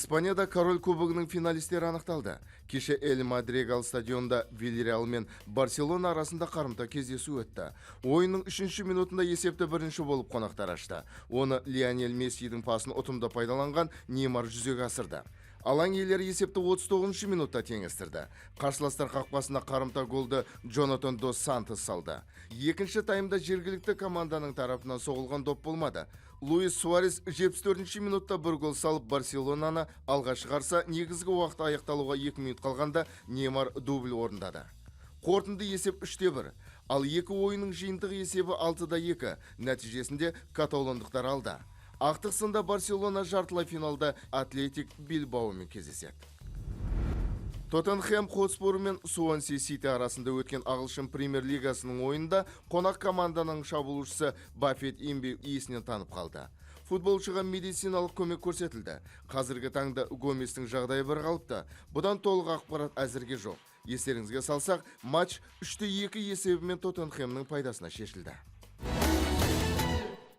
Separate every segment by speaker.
Speaker 1: Испанияда Король кубогының финалистері анықталды. Кеше Эль Мадригал стадионында Вильяреал мен Барселона арасында қарымта кездесу өтті. Ойынның үшінші минутында есепті бірінші болып қонақтар ашты. Оны Лионель Мессидің пасын ұтымды пайдаланған Неймар жүзеге асырды. Алаң иелері есепті 39 минутта теңестірді. Қарсыластар қақпасына қарымта голды Джонатан Дос Сантос салды. Екінші таймда жергілікті команданың тарапынан соғылған доп болмады. Луис Суарес 74 минутта бір гол салып, Барселонаны алға шығарса, негізгі уақыт аяқталуға 2 минут қалғанда Неймар дубль орындады. Қорытынды есеп 3-1. Ал екі ойынның жиынтық есебі 6-2. Нәтижесінде каталондықтар алда. Ақтық сында Барселона жартылай финалда Атлетик Билбаомен кездеседі. Тоттенхэм Хотспур мен Суонси Сити арасында өткен ағылшын премьер-лигасының ойында қонақ команданың шабуылшысы Баффет Имби есінен танып қалды. Футболшыға медициналық көмек көрсетілді. Қазіргі таңда Гоместің жағдайы бір қалыпты. Бұдан толық ақпарат әзірге жоқ. Естеріңізге салсақ, матч 3-2 есебімен Тоттенхэмнің пайдасына шешілді.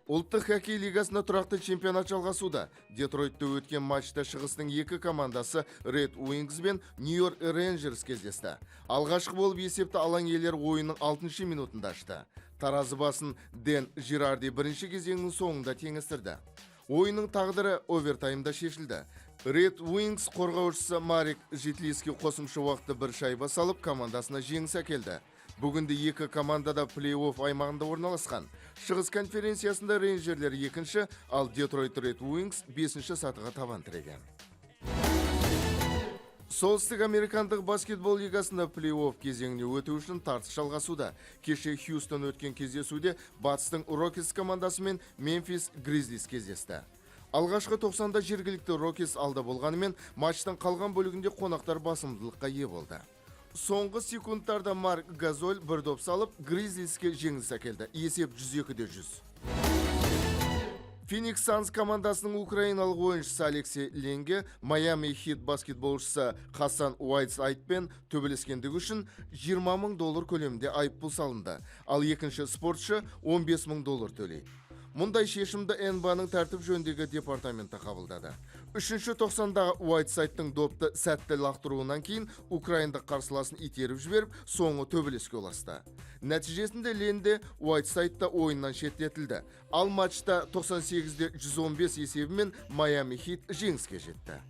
Speaker 1: Ұлттық хоккей лигасында тұрақты чемпионат жалғасуда. Детройтта өткен матчта шығыстың екі командасы, Red Wings пен New York Rangers, кездесті. Алғашқы болып есепті алаң иелері ойынның 6 минутында ашты. Таразы басын Дэн Жирарди бірінші кезеңнің соңында теңестірді. Ойынның тағдыры овертаймда шешілді. Red Wings қорғаушысы Марек Житлиски қосымша уақытта бір шайба салып, командасына жеңіс әкелді. Бүгінде екі команда да плей-офф аймағында орналасқан. Шығыс конференциясында Рейнджерлер екінші, ал Детройт Red Wings бесінші сатыға табан тіреген. Солтүстік американдық баскетбол лигасында плей-офф кезеңіне өту үшін тартыс жалғасуда. Кеше Хьюстон өткен кездесуде Батыстың Рокетс командасы мен Мемфис Гризлис кездесті. Алғашқы 90-да жергілікті Рокетс алда болғанымен, матчтың қалған бөлігінде қонақтар басымдылыққа ие болды. Соңғы секундтарда Марк Газоль бір доп салып, Гризлиске жеңіс әкелді. Есеп 102-де 100. Феникс Санс командасының украиналық ойыншысы Алексей Ленге Майами Хит баскетболшысы Хасан Уайтсайдпен төбелескендігі үшін 20 мың доллар көлемінде айыппұл салынды. Ал екінші спортшы 15 мың доллар төлейді. Мұндай шешімді НБА-ның тәртіп жөніндегі департаменті қабылдады. Үшінші тоқсандағы Уайтсайдтың допты сәтті лақтыруынан кейін украиндық қарсыласын итеріп жіберіп, соңы төбелеске ұласты. Нәтижесінде Ленде Уайтсайд та ойыннан шеттетілді. Ал матчта 98-де 115 есебімен Майами Хит жеңіске жетті.